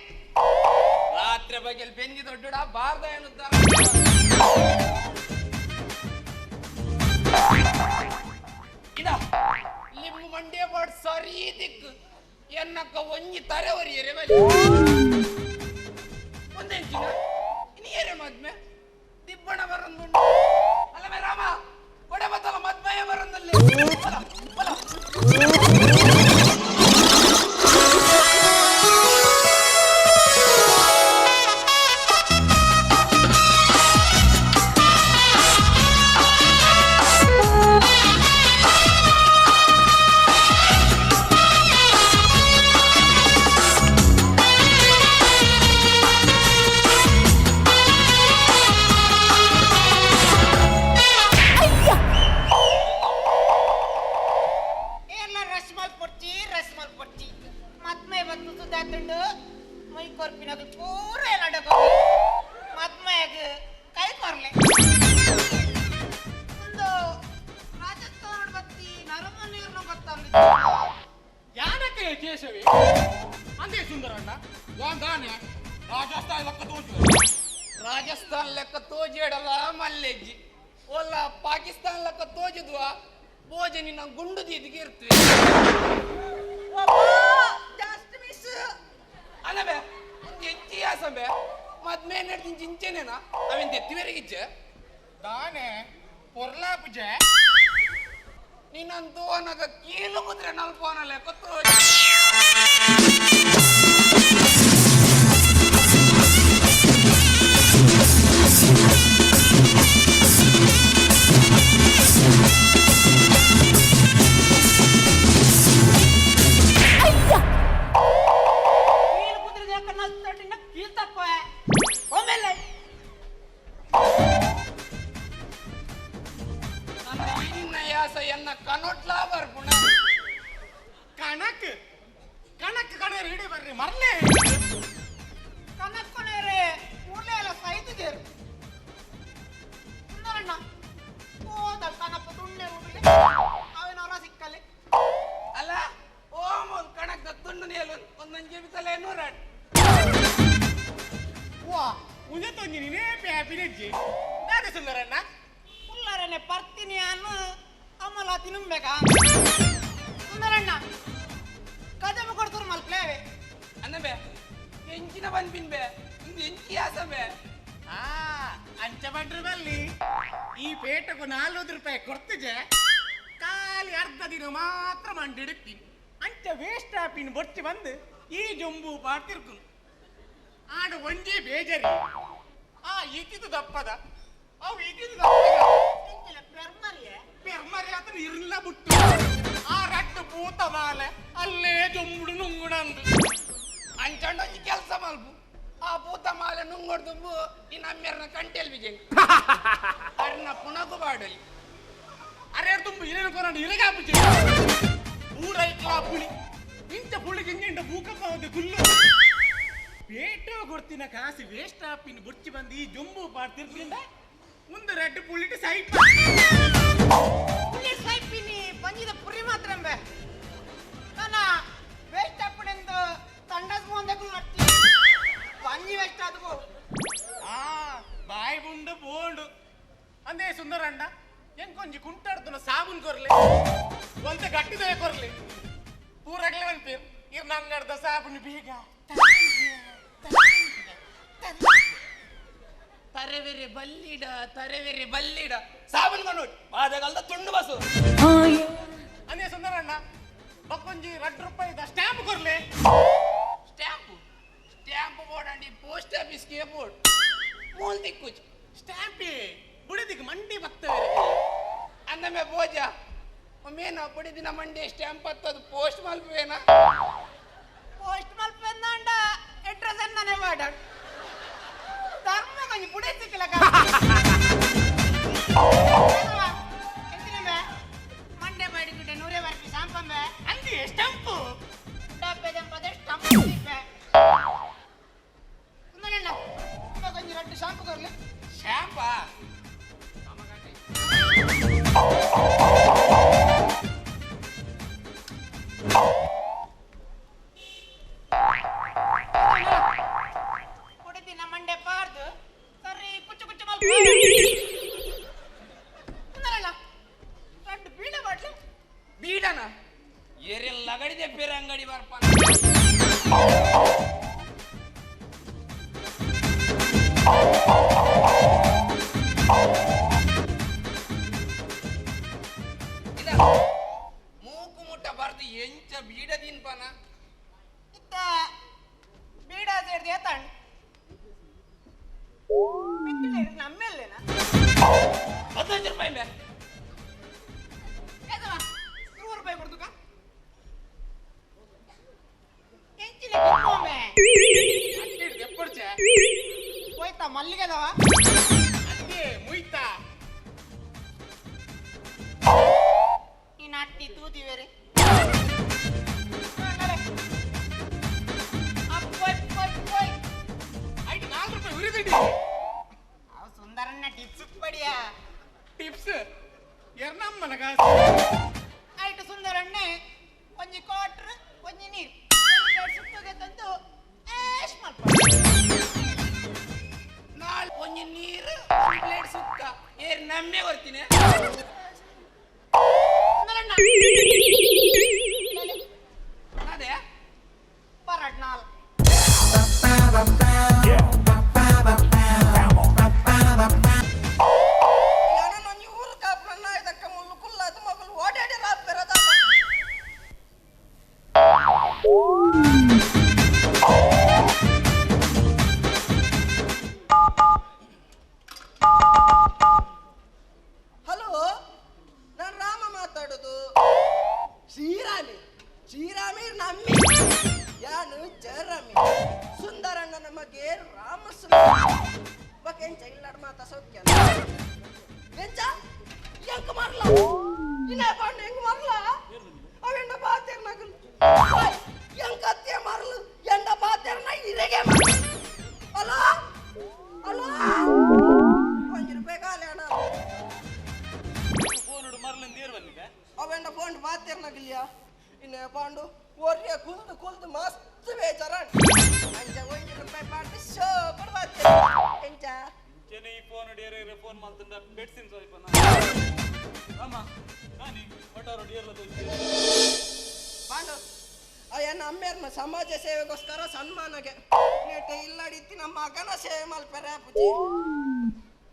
ರಾತ್ರಿ ಬಗ್ಗೆ ಬೆಂಜಿ ದೊಡ್ಡ ಬಾರ್ದ ಎನ್ನುತ್ತಾರೆ ಇದ ಲಿಂಬು ಮಂಡ್ಯ ಬಾಡ್ ಸರಿ ದಿಕ್ಕು ಎನ್ನಕ್ಕ ಒಂಜಿ ತರೆ ಒರಿಯರೆ ಬಲಿ ಒಂದೆಂಚಿನ ಇನ್ನು ಏರೆ ಮದ್ಮೆ ದಿಬ್ಬಣ ಬರಂದುಂಡು ಅಲ್ಲ ಮೇ ರಾಮ ಕೊಡೆ ಬತ್ತಲ ಮದ್ಮಯ ಬರಂದಲ್ಲಿ ಬಲ ಬಲ. ಎಲ್ಲ ರಶ್ ಮಲ್ಪೊಡ್ಚಿ ರಶ್ ಮಲ್ಪೊಡ್ಚಿ ಮದ್ಮೆ ಬತ್ತು ಸುಧಾತುಂಡು ಮೈ ಕೊರ್ಪಿನಗ ಪೂರ ಎಲ್ಲ ಮದ್ಮೆಯಾಗ ಕೈ ಕೊರ್ಲೆ ಒಂದು ರಾಜಸ್ಥಾನ ಬತ್ತಿ ನರಮ ನೀರ್ನ ಗೊತ್ತಲ್ಲ ಯಾನಕ್ಕೆ ಕೇಶವಿ ಅಂದೇ ಸುಂದರಣ್ಣ ದಾನೆ ರಾಜಸ್ಥಾನ ಲೆಕ್ಕ ತೋಜು ರಾಜಸ್ಥಾನ ಲೆಕ್ಕ ತೋಜೇಡಲ್ಲ ಮಲ್ಲೆಜ್ಜಿ ಒಲ್ಲ ಪಾಕಿಸ್ತಾನ ಲೆಕ್ಕ ತೋಜಿದ್ವಾ ಭೋಜನಿ ನಾವು ಗುಂಡು ದೀದಿಗೆ ಇರ್ತೀವಿ. ಜಸ್ಟ್ ಮಿಸ್ ಅಲ್ಲಬೆ ಒಂದು ಎಂಚಿ ಆಸಂಬೆ ಮದ್ಮೆ ನಡ್ತೀನಿ ಚಿಂಚೆನೇನಾ ಅವೇನ್ ತೆತ್ತಿವೆರೆಗಿಜ್ಜೆ ದಾನೆ ಪೊರ್ಲಾಪುಜೆ ನೀನಂತೂ ಅನಗ ಕೀಲು ಕುದ್ರೆ ನಲ್ಪೋನ ಲೆಕ್ಕ ತೋಜಿ ಕೀಲು ಕುದ್ರೆ ಯಾಕ ನಲ್ತಟಿನ ಕೀಲ್ ತಪ್ಪ ಒಮ್ಮೆಲೆ ನನ್ನ ಇನ್ನ ಯಾಸ ಎನ್ನ ಕನೊಟ್ಲಾ ಬರ್ಪುಣ ಕಣಕ್ ಕಣಕ್ ಕಣೇರು ಹಿಡಿ ಬರ್ರಿ ಮರ್ಲೆ ಕಣಕ್ ಕೊಣೇರೆ ಊರ್ಲೆ ಎಲ್ಲ ಸೈತಿದ್ದೇರು ಸುಂದರಣ್ಣ ಹೋದ ಕಣಪ್ಪ ತುಂಡೆ ಉಡ್ಲಿ ಅವೇನವರ ಸಿಕ್ಕಲ್ಲಿ ಅಲ್ಲ ಓಂ ಒಂದು ಕಣಕ್ ತುಂಡು ನೇಲು ಒಂದೊಂದು ಬಿತ್ತಲೆ ನೂರಾಟ್ ವಾ ಉಂಜೆ ತೊಂಜಿ ನೀನೇ ಪ್ಯಾಪಿನೆಜ್ಜಿ ದಾದ ಸುಂದರಣ್ಣ ಉಲ್ಲರನೆ ಪರ್ತಿನಿ ಅನ್ನು ಅಮಲ ತಿನ್ನುಂಬೇಕಾ ಸುಂದರಣ್ಣ ಮಲ್ಪ್ಲೇವೆ ಅಂದಬೆ ಎಂಚಿನ ಬಂದ್ಪಿನ್ ಬೆ ಇಂದು ಎಂಚಿ ಆಸಬೆ ಆ ಅಂಚ ಬಂಡ್ರು ಬಲ್ಲಿ ಈ ಪೇಟೆಗೂ 4 ರೂಪಾಯಿ ಕೊಡ್ತಿಜೆ ಖಾಲಿ ಅರ್ಧ ದಿನ ಮಾತ್ರ ಮಂಡಿಡ್ತೀನಿ ಅಂಚ ವೇಸ್ಟ್ ಆಪಿನ ಬೊಚ್ಚಿ ಬಂದು ಈ ಜೊಂಬು ಪಾಡ್ತಿರ್ಕು ಆಡ ಒಂಜೇ ಬೇಜರಿ ಆ ಇದ್ದಿದ್ದು ದಪ್ಪದ ಅವು ಇದ್ದಿದ್ದು ದಪ್ಪದ ಪೆರ್ಮರಿ ಆತನ ಇರ್ಲ ಬಿಟ್ಟು ಆ ರಟ್ಟು ಪೂತ ಮಾಲೆ ಅಲ್ಲೇ ಜೊಂಬುಡು ನುಂಗುಡಂದು ಅಂಚಂಡ ಒಂಜಿ ಕೆಲಸ ಮಲ್ಪು ಆ ಪೂತ ಮಾಲೆ ನುಂಗೊಡ್ದುಂಬು ಈ ನಮ್ಮೆರ್ನ ಕಂಟೆಲ್ ಬಿಜೆಂಗ್ ಅರ್ನ ಪುನಗು ಬಾಡಲಿ ಅರೆ ತುಂಬ ಏನೇನು ಕೊರಂಡು ಇರಗಾಪುಜಿ ಊರೈಕ್ಲಾ ಪುಳಿ ಇಂಚ ಪುಳಿಗೆ ಇಂಜೆಂಡ ಭೂಕಂಪ ಒಂದು ಗುಲ್ಲು ಪೇಟೋ ಕೊಡ್ತಿನ ಕಾಸು ವೇಸ್ಟ್ ಆಪಿನ ಬುರ್ಚಿ ಬಂದು ಈ ಜೊಂಬು ಪಾಡ್ತಿರ್ತಿಂದ ಒಂದು ರೆಡ್ ಪುಳ್ಳಿಟ್ಟು ಸೈಪ್ ಪುಳ್ಳಿ ಸೈಪಿನಿ ಪಂಜಿದ ಪುರಿ ಮಾತ್ರ ಅಂಬೆ ನಾನ ವೇಸ್ಟ್ ಆಪಿನೆಂದು ತಂಡಸ್ ಮುಂದಕ್ಕೂ ನಟ್ಟಿ ಪಂಜಿ ವೇಸ್ಟ್ ಆದವು ಆ ಬಾಯಿ ಬುಂಡು ಬೋಂಡು ಅಂದೇ ಸುಂದರಣ್ಣ ಎಂಕೊಂಜಿ ಕುಂಟಾಡ್ತನ ಸಾಬೂನ್ ಕೊರ್ಲೆ ಒಂತ ಗಟ್ಟಿದ ಕೊರ್ಲೆ ಪೂರಗ್ಲೆ ಅಂತೀರ್ ಇರ್ ನಂಗಡ್ದ ಸಾಬೂನ್ ಬೇಗ ತರೆವೆರೆ ಬಲ್ಲಿಡ ತರೆವೆರೆ ಬಲ್ಲಿಡ ಸಾಬನ್ ಕೊಂಡು ಬಾದಗಲ್ದ ತುಂಡು ಬಸ್ಸು ಅಂದೇ ಸುಂದರಣ್ಣ ಬಕ್ಕೊಂಜಿ 2 ರೂಪಾಯಿದ ಸ್ಟ್ಯಾಂಪ್ ಕೊರ್ಲೆ ಸ್ಟ್ಯಾಂಪ್ ಸ್ಟ್ಯಾಂಪ್ ಬೋರ್ಡ್ ಪೋಸ್ಟ್ ಆಫೀಸ್ಗೆ ಬೋರ್ಡ್ ಮೂಲ್ ದಿಕ್ಕುಚ್ ಸ್ಟ್ಯಾಂಪಿ ಬುಡದಿಗೆ ಮಂಡಿ ಬರ್ತವೆ ಅಂದಮೆ ಬೋಜ ಒಮ್ಮೇನ ಬುಡಿದಿನ ಮಂಡಿ ಸ್ಟ್ಯಾಂಪ್ ಹತ್ತದು ಪೋಸ್ಟ್ ಮಲ್ಪೇನ ಪೋಸ್ಟ್ ಮಲ್ಪೆಂದಾಂಡ ಅಡ್ರೆಸ್ ಅನ್ನನೇ ಮಾಡ ಧರ್ಮ ಕೊಂಚ ಪುಡೆ ಸಿಕ್ಕಲ ಮಂಡೆ ಮಾಡಿಬಿಟ್ಟೆ ನೂರೇ ಬರ್ಪಿ ಶಾಂಪಂಬೆ ಅಂದಿ ಸ್ಟಂಪು ಡಬ್ಬೆ ಸ್ಟಂಪ್ ಸುಂದರಣ್ಣ ಕೊಂಚ 2 ಶಾಂಪು ಕೊರ್ಲಿ ಶಾಂಪಾ ಕುಡಿದಿನ ಮಂಡೆ ಪಾರ್ದು ಸರಿ ಕುಚ್ಚು ಕುಚ್ಚು ಮಲ್ಪ ಸುಂದರಣ್ಣ 2 ಬೀಡ ಬಾಟ್ಲು ಬೀಡನ ಏರೆಲ್ಲ ಲಗಡಿದೆ ಬೇರೆ ಅಂಗಡಿ ಬರ್ಪ ಮೂಕು ಮುಟ್ಟ ಬರ್ದು ಎಂಚ ಬೀಡ ತಿನ್ಪನ ಇತ್ತ ಬೀಡ ಸೇರ್ದು ಏತಾಂಡ್ ನಮ್ಮೆಲ್ಲೇನಾ 15 ರೂಪಾಯಿ ಮೇ 100 ರೂಪಾಯಿ ಕೊಡ್ತುಕ ಎಂಚಿನ ಕಿಮ್ಮೊಮ್ಮೆ ಎಪ್ಪಡ್ಚೆ ಹೋಯ್ತಾ ಮಲ್ಲಿಗೆದವ ಅಂದೇ ಮುಯ್ತಾ ನೀನು ಅಟ್ಟಿ ತೂತಿ ಬೇರೆ ಐದು 4 ರೂಪಾಯಿ ಉರಿದಿಡಿ ಅವು ಸುಂದರಣ್ಣ ಟಿಪ್ಸ್ ಬಡಿಯ ಟಿಪ್ಸ್ ಎರ್ನಮ್ಮನ ಕಾಸು ಐಟು ಸುಂದರಣ್ಣೆ ಒಂಜಿ ಕ್ವಾಟ್ರ್ ಒಂಜಿ ನೀರು ಸುತ್ತುಗೆ ತಂದು ಏಶ್ ಮಲ್ಪ ನಾಳೆ ಒಂಜಿ ನೀರು ಒಂಜಿ ಪ್ಲೇಟ್ ಸುಕ್ಕ ಏರ್ ನಮ್ಮೆ ಬರ್ತೀನಿ ಸುಂದರಣ್ಣ ಅದೇ ಪರಡ್ ನಾಲ್ ಹಲೋ, ನಾನು ರಾಮ ಮಾತಾಡೋದು. ಶ್ರೀರಾಮಿ ಶ್ರೀರಾಮಿ ನಮ್ಮಿ ಯಾನು ಜಯರಾಮಿ ಸುಂದರಣ್ಣ ನಮಗೆ ರಾಮ ಸುಂದರ ಇಲ್ಲಾಡ್ ಮಾತ ಸೌಖ್ಯ ಎಂಚ ಎಂಕ ಮಾರ್ಲ ಇನ್ನ ಪಾಂಡು ಹೆಂಗ್ ಮಾರ್ಲ ಅವೆಂಡ ಬಾತೇರ್ ನಗಲು ಎಂಕತ್ತೆ ಮಾರ್ಲು ಎಂಡ ಬಾತೇರ್ನ ಇರೆಗೆ ಹಲೋ ಹಲೋ 1 ರೂಪಾಯಿ ಕಾಲಿ ಅಣ್ಣ ಫೋನ್ ಮರ್ಲಿಂದ ಏರ್ ಬನ್ನಿಗೆ ಅವೆಂಡ ಫೋನ್ ಬಾತೇರ್ ನಗಲಿಯ ಇನ್ನು ಪಾಂಡು ಒರ್ಯ ಕುಲ್ದು ಕುಲ್ದು ಮಸ್ತ್ ಬೇಜಾರ ಅಂಚ 1 ರೂಪಾಯಿ ಪಾಂಡು ಶೋಕಡ್ ಬಾತೇರ್ ಎಂಚ ಇಂಚೆನೆ ಈ ಫೋನ್ ಡೇರೆ ಫೋನ್ ಮಲ್ತಂಡ ಬೆಡ್ಸಿನ್ ಸ್ವಲ್ಪ ರಾಮ ನಾನಿ ಒಟ್ಟಾರು ಡೇರ್ಲ ತೋಜಿ ಪಾಂಡು ಅಯ್ಯನ ಅಮ್ಮೇರ್ನ ಸಮಾಜ ಸೇವೆಗೋಸ್ಕರ ಸನ್ಮಾನಗೆ ನೇಟ ಇಲ್ಲಡಿತ್ತಿ ನಮ್ಮ ಮಗನ ಸೇವೆ ಮಲ್ಪೆರೆ ಪೂಜೆ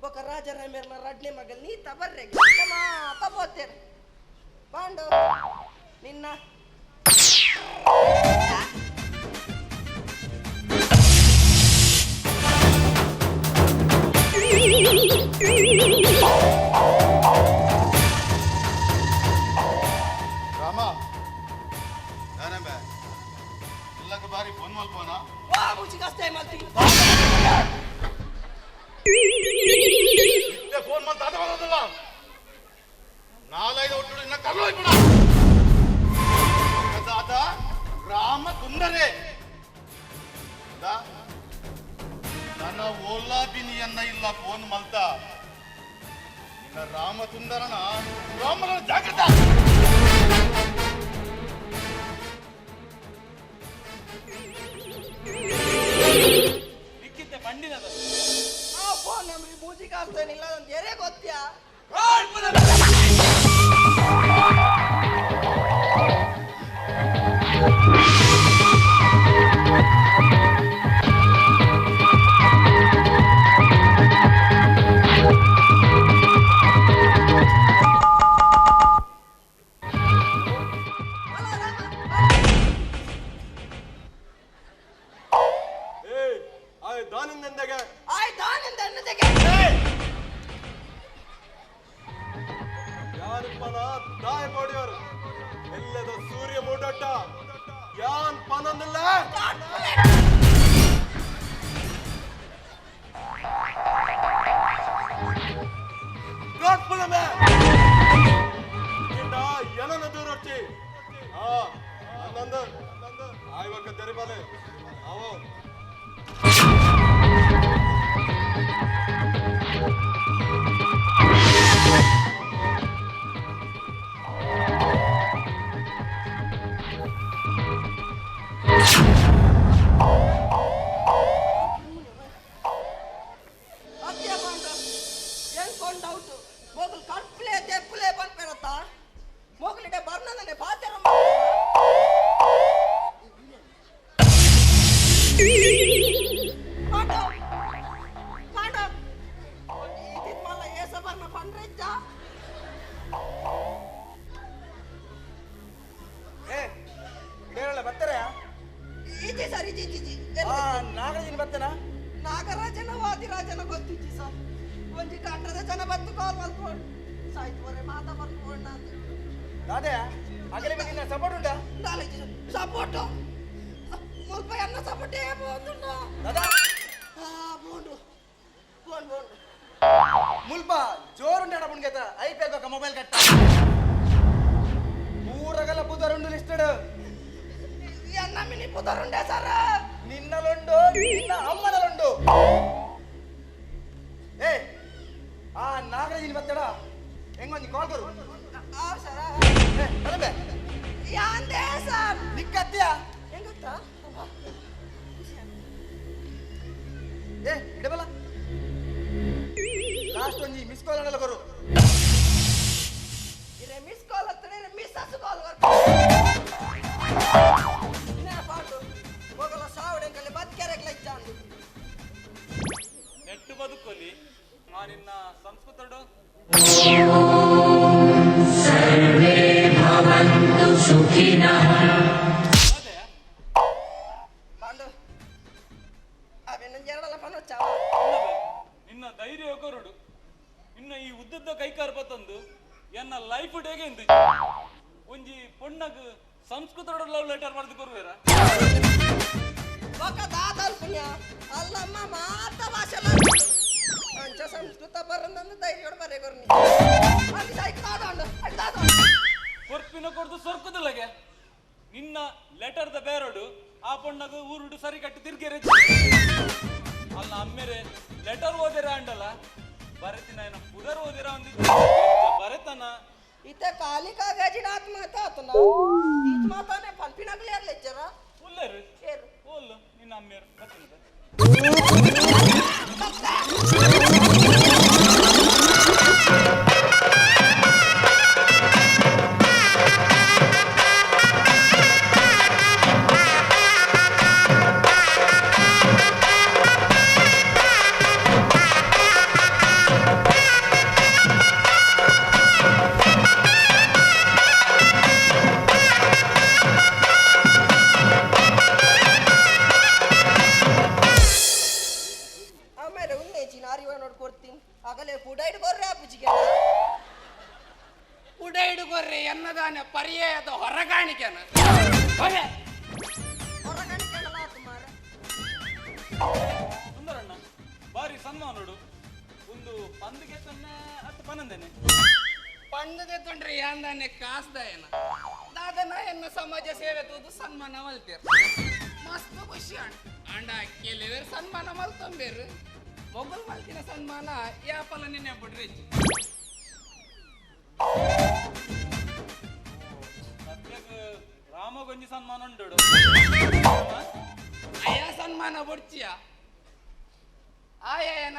ಬೊಕ ರಾಜರಾಮೇರ್ನ ರಡ್ನೆ ಮಗಲ್ ನೀ ತಬರ್ರೆ ಮಾತ ಬೋತೇನೆ ಪಾಂಡು ನಿನ್ನ ರಾಮ ನಾನಂಬೆ ಇಲ್ಲಕ್ಕೆ ಬಾರಿ ಫೋನ್ ಮಲ್ಪೋನ ವಾ ಮುಚ್ಚಿಗಷ್ಟೇ ಮಲ್ತೀನಿ ಫೋನ್ ಮಲ್ತ ಅದ ಬರೋದಿಲ್ಲ ನಾಲೈದು ಒಟ್ಟು ಇನ್ನ ಕರ್ಲು ಹೋಗ್ಬಿಡ ದಾದ ರಾಮ ಕುಂದರೆ ನನ್ನ ಓಲಾ ಬಿನಿಯನ್ನ ಇಲ್ಲ ಫೋನ್ ಮಲ್ತ ನಿನ್ನ ರಾಮ ಸುಂದರನ ರಾಮನ ಜಾಗೃತ. ನಿಕ್ಕಿತ್ತೆ ಬಂಡಿನದ ಆ ಫೋನ್ ನಮ್ಗೆ ಮೂಜಿಗೆ ಆಗ್ತಾನಿಲ್ಲ ಅಂತ ಎರೆ ಗೊತ್ತ್ಯಾ? ಏಯ್ ಆಯ್ ದಾನಿಂದೆಂದೆಗೆ ಆಯ್ತಾನಿಂದ ಎನ್ನದೆಗೆ ಯಾರಪ್ಪನ ದಾಯ ಪಡಿಯೋರು ಎಲ್ಲದ ಸೂರ್ಯ ಮೂಡಟ್ಟ ಯಾನ್ ಪನಂದಿಲ್ಲ. ಏನನ ದೂರೊಚ್ಚಿ ಆ ನಂದು ಆಯ್ವಕ್ಕ ತೆರಿಬಾಲೆ ಅವೋ. ಅತ್ಯ ಪಾಂಡು ಹೆಂಗ್ ಡೌಟ್ ಮೊಗಲ್ ಕರ್ಪುಲೆ ದೆಪ್ಪುಲೆ ಪನ್ಪೆರತ್ತ ಮೊಗಲಿಡೆ ಬರ್ನದನೆ ಪಾತೆರ. ಪಾಂಡು ಪಾಂಡು ಇದಿತ್ ಮಲ್ಲ ಏಸ ಬರ್ನ ಪಂಡ್ರೆಜ್ಜ. ಏ ಇಡೇರಲ್ಲ ಬರ್ತಾರೆ. Easy sir, easy easy. ಆ ನಾಗರಾಜನ ಬರ್ತೇನಾ? ನಾಗರಾಜನ ವಾದಿರಾಜನ ಗೊತ್ತಿಜ್ಜಿ ಸರ್. ಒಂಜಿ ಕಂಠದ ಜನ ಬತ್ತು ಕಾಲ್ ಮಲ್ಕೊಂಡು ಸಾಯ್ತು ಮಾತಾ ಬರ್ಕೊಂಡು ಅಂತ. ದಾದೆ ಅಗಲಿ ನಿನ್ನ ಸಪೋರ್ಟ್ ಉಂಟಾ? ಸಪೋರ್ಟ್ ಮುಲ್ಪ ಎನ್ನ ಸಪೋರ್ಟ್ ಏ ಬೋಂದುಂಡು. ದಾದಾ ಆ ಬೋಂಡು ಬೋಂಡು ಬೋಂಡು. ಮುಲ್ಪ ಜೋರುಂಟಾಡ ಬುಣ್ಗೆತ ಐಪಿಎಲ್ ಬೊಕ ಮೊಬೈಲ್ ಕಟ್ಟ ಪೂರಗಲ ಪುದರುಂಡು ಲಿಸ್ಟೆಡ್. ಎನ್ನ ಮಿನಿ ಪುದರುಂಡೆ ಸರ್. ನಿನ್ನಲುಂಡು ನಿನ್ನ ಅಮ್ಮನಲುಂಡು. ಏ ಆ ನಾಗರಾಜಿನ ಬತ್ತಡ ಹೆಂಗೊಂಜಿ ಕಾಲ್ ಕೊರು. ಆ ಸರ್. ಏ ಬಲಬೆ. ಯಾಂದೇ ಸರ್. ನಿಕ್ಕತ್ಯ. ಹೆಂಗೊತ್ತಾ? ಏ ಇಡಬಲ್ಲ ಲಾಸ್ಟ್ ಒಂಜಿ ಮಿಸ್ ಕಾಲ್ ಅನ್ನಲ್ಲ ಕೊರು. ಇರೆ ಮಿಸ್ ಕಾಲ್ ಹತ್ತಡೆ ಮಿಸ್ ಕಾಲ್ ಪಾಟು ಮೊಗಲ ಸಾವಡೆಂಕಲ್ಲಿ ಬದ್ಕೆರೆಗ್ಲ ಇಚ್ಚಾಂದು. ನೆಟ್ಟು ಬದುಕೊಲಿ ಆ ನಿನ್ನ ಸಂಸ್ಕೃತಡು. ಸರ್ವೇ ಭವಂತು ಸುಖಿನಃ. ಅದೇ ಪಾಂಡು ಅವೆನ್ನ ಎರಡಲ್ಲ ಪನೊಚ್ಚಾವ. ಇಲ್ಲವೇ, ನಿನ್ನ ಧೈರ್ಯ ಕೊರಡು ನಿನ್ನ ಈ ಉದ್ದದ್ದ ಕೈಕಾರ್ ಬತ್ತಂದು ಎನ್ನ ಲೈಫ್ ಡೇಗೆ ಎಂದು ಒಂಜಿ ಪೊಣ್ಣಗ್ ಸಂಸ್ಕೃತ ಲವ್ ಲೆಟರ್ ಬರೆದು ಕೊರುವೇರ? ఒక దాదాలు పుణ్య ಅಲ್ಲಮ್ಮ ಮಾತ ಭಾಷೆ ಅಂಚ ಸಂಸ್ಕೃತ ಬರಂದಂದು ಧೈರ್ಯ ಬರೇ ಕೊರ್ನಿ ಅಲ್ಲಿ ಸಾಯ್ತು ದಾದಾಂಡು ಅಲ್ಲಿ ದಾದಾಂಡು. ಕೊರ್ಪಿನ ಕೊರ್ದು ಸೊರ್ಕುದಿಲ್ಲಗೆ ನಿನ್ನ ಲೆಟರ್ದ ಬೇರಡು ಆ ಪೊಣ್ಣಗ್ ಊರುಡು ಸರಿ ಕಟ್ಟಿ ತಿರ್ಗೆರೆ ಅಲ್ಲ ಅಮ್ಮೇರೆ ಲೆಟರ್ ಓದಿರ ಅಂಡಲ್ಲ ಬರೆತಿನ ಏನ ಪುದರ್ ಓದಿರ ಅಂದಿದ್ದು ಬರೆತನ. ಇತ್ತೆ ಖಾಲಿ ಕಾಗಜಿನ ಆತ್ಮಹತ್ಯೆ ಆತನ ಈತ ಮಾತಾನೆ ಪಲ್ಪಿನಾಗ್ಲೇ ಇರ್ಲಿಜ್ಜರ. ಉಲ್ಲೇರು. ಏರು. ಓಲ್ಲು ನಿನ್ನ ಅಮ್ಮೇರು ಬತ್ತಿನ. ಅಗಲೆ ಪುಡೈಡ್ ಕೊರ್ರೆ ಆಪುಜಿಗೆ. ಪುಡೈಡು ಕೊರ್ರೆ ಎನ್ನದಾನೆ ಪರ್ಯಾಯದ ಹೊರಗಾಣಿಕೆನ ಹೊರೆ. ಹೊರಗಾಣಿಕೆ ಆತು ಮಾರ. ಸುಂದರಣ್ಣ ಬಾರಿ ಸನ್ಮಾನೋಡು ಒಂದು ಪಂದ್ಗೆ ತನ್ನೆ ಅತ್ತು ಪನ್ನಂದೇನೆ. ಪಂಡದೆ ತೊಂಡ್ರೆ ಯಾಂದಾನೆ ಕಾಸ್ದಾಯನ ದಾದನ ಎನ್ನ ಸಮಾಜ ಸೇವೆ ತೂದು ಸನ್ಮಾನ ಮಲ್ತೇರ್, ಮಸ್ತ್ ಖುಷಿ ಅಂಡ್. ಅಂಡ ಕೆಲವರು ಸನ್ಮಾನ ಮಲ್ತೊಂಬೇರು, ಮೊಗಲ್ ಮಲ್ತಿನ ಸನ್ಮಾನ ಯಾಪಲ ನಿನ್ನೆ ಬಿಡ್ರಿ. ಸದ್ಯಕ್ಕೆ ರಾಮಗೊಂಜಿ ಸನ್ಮಾನ ಉಂಟು. ಅಯ್ಯ ಸನ್ಮಾನ ಬೊಡ್ಚಿಯ ಆಯನ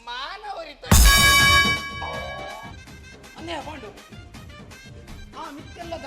ಮಾನವರಿತ ಅಂದೇ ಪಾಂಡು ಆ ಮಿತ್ತೆಲ್ಲದ.